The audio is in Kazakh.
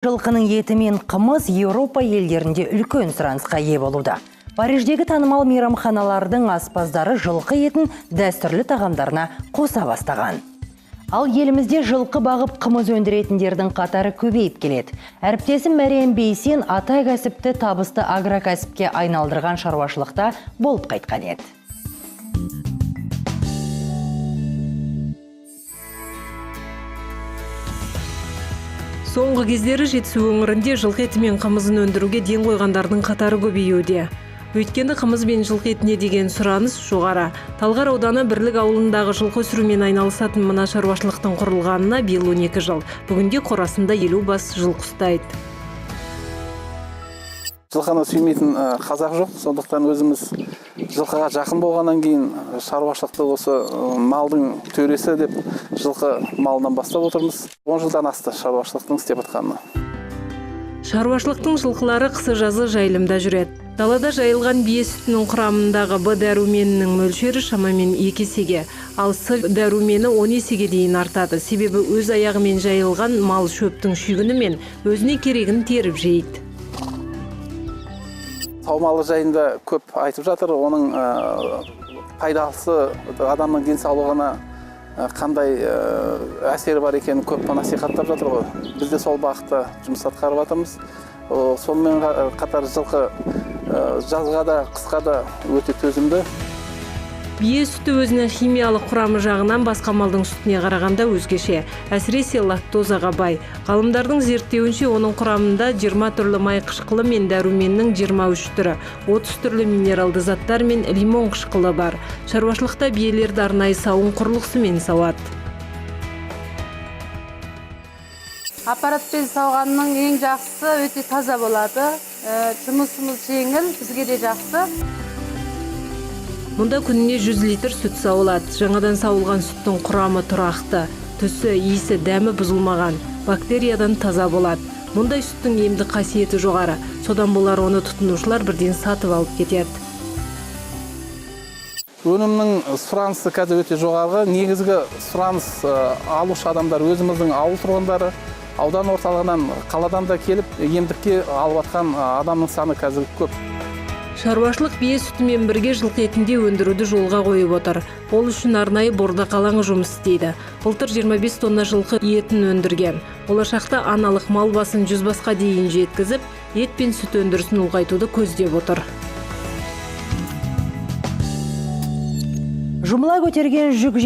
Жылқының еті мен қымыз Еуропа елдерінде үлкен сұранысқа ие болуда. Париждегі танымал мейрамханалардың аспаздары жылқы етін дәстүрлі тағамдарына қоса бастаған. Ал елімізде жылқы бағып қымыз өндіретіндердің қатары көбейіп келеді. Әріптесім Мәриям Бейсен ата кәсіпті табысты агрокәсіпке айналдырған шаруашылықта болып қайтқан еді. Соңғы кездері Жетісу өңірінде жылқы еті мен қымызын өндіруге ден қойғандардың қатары көбеюде. Өйткені қымыз бен жылқы етіне деген сұраныс жоғары. Талғар ауданы Бірлік ауылындағы жылқы өсірумен айналысатын мына шаруашылықтың құрылғанына биыл 12 жыл. Бүгінде қорасында 50 бас жылқы ұстайды. Жылқыны сүймейтін қазақ жоқ, сондықтан өзіміз жылқыға жақын болғаннан кейін шаруашылықты осы малдың төресі деп жылқы малынан бастап отырмыз. 10 жылдан асты шаруашылықтың істеп жатқанына. Шаруашылықтың жылқылары қысы жазы жайылымда жүреді. Далада жайылған бие сүтінің құрамындағы Б дәруменінің мөлшері шамамен 2 есеге, ал С дәрумені 10 есеге дейін артады. Себебі өз аяғымен жайылған мал шөптің шүйгіні мен өзіне керегін теріп жейді. Саумалы жайында көп айтып жатыр. Оның пайдасы адамның денсаулығына қандай әсері бар екенін көп насихаттап жатыр ғой. Біз де сол бағытта жұмыс атқарып жатырмыз. Сонымен қатар жылқы жазға да, қысқа да өте төзімді. Бие сүті өзінің химиялық құрамы жағынан басқа малдың сүтіне қарағанда өзгеше. Әсіресе лактозаға бай. Ғалымдардың зерттеуінше оның құрамында 20 түрлі май қышқылы мен дәруменнің 23 түрі, 30 түрлі минералды заттар мен лимон қышқылы бар. Шаруашылықта биелерді арнайы сауын құрылғысымен сауады. Аппаратпен сауғанның ең жақсысы өте таза болады. Жұмысымыз жеңіл, бізге де жақсы. Мұнда күніне 100 литр сүт сауылады. Жаңадан сауылған сүттің құрамы тұрақты, түсі, иісі, дәмі бұзылмаған, бактериядан таза болады. Мұндай сүттің емдік қасиеті жоғары. Содан болар оны тұтынушылар бірден сатып алып кетеді. Өнімнің сұранысы қазір өте жоғары. Негізгі сұраныс алушы адамдар өзіміздің ауыл тұрғындары, аудан орталығынан, қаладан да келіп емдікке алып жатқан адамның саны қазір көп. Шаруашылық бие сүтімен бірге жылқы етін де өндіруді жолға қойып отыр. Ол үшін арнайы бордақы алаңы жұмыс істейді. Былтыр 25 тонна жылқы етін өндірген. Болашақта аналық мал басын 100 басқа дейін жеткізіп, ет пен сүт өндірісін ұлғайтуды көздеп отыр. Жұмыла көтерген жүк